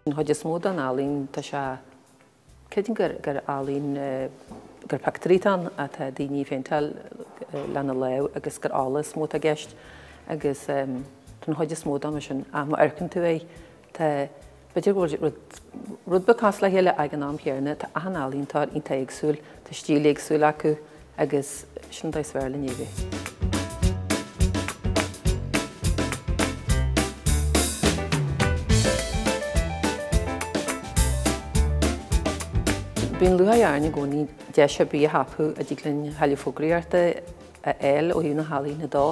An chuid is mó den ealaín, tá sé, creidim gur gur ealaín, gur pictiúirí atá ann atá daoine ag péinteáil lena lámh agus gur ola is mó atá i gceist agus don chuid is mó de mar sin ach má amharcann tú air tá, b'fhéidir go bhfuil rud, rud beag cosúil le chéile ag an am chéanna, tá achan ealaíontóir iontach éagsúil, tá stíl éagsúil acu agus sin an dóigh is fearr linn é a bheith. Bíonn lúcháir orainn i gcónaí deis ar bith a thapú a dtig linn a thuilleadh fógraíochta a fháil ó thaobh na healaíne dó.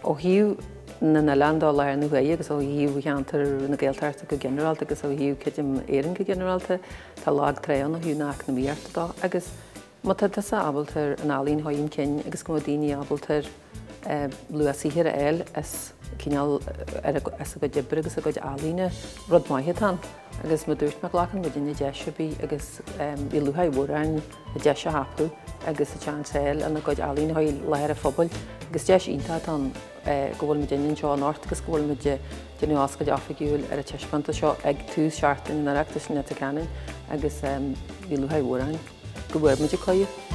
Ó thaobh na n-oileán dó i láthair na huaire agus ó thaobh cheantar na Gaeltachta go ginearálta agus ó thaobh creidim Éireann go ginearálta, tá lag trá ann ó thaobh na eacnamaíochta dó agus má tá tusa ábalta an ealaín a chur chun cinn agus go mbeadh daoine ábalta luach saothair a fháil as cineál as a gcuid oibre agus a gcuid ealaíne, rud maith atá ann. Agus mar a dúirt mé, glacann muidinne deis ar bith agus bhí lúcháir mhór orainn an deis a thapú agus an seans a fháil ár gcuid ealaíne a chur i láthair an phobail agus deis iontach atá ann go bhfuil muidinne anseo anocht agus go bhfuil muid ag déanamh oscailt oifigiúil ar an taispeántas seo ag tús Seachtain an Oireachtais in Leitir Ceanainn agus bhí lúcháir mhór orainn go bhfuair muid an cuireadh.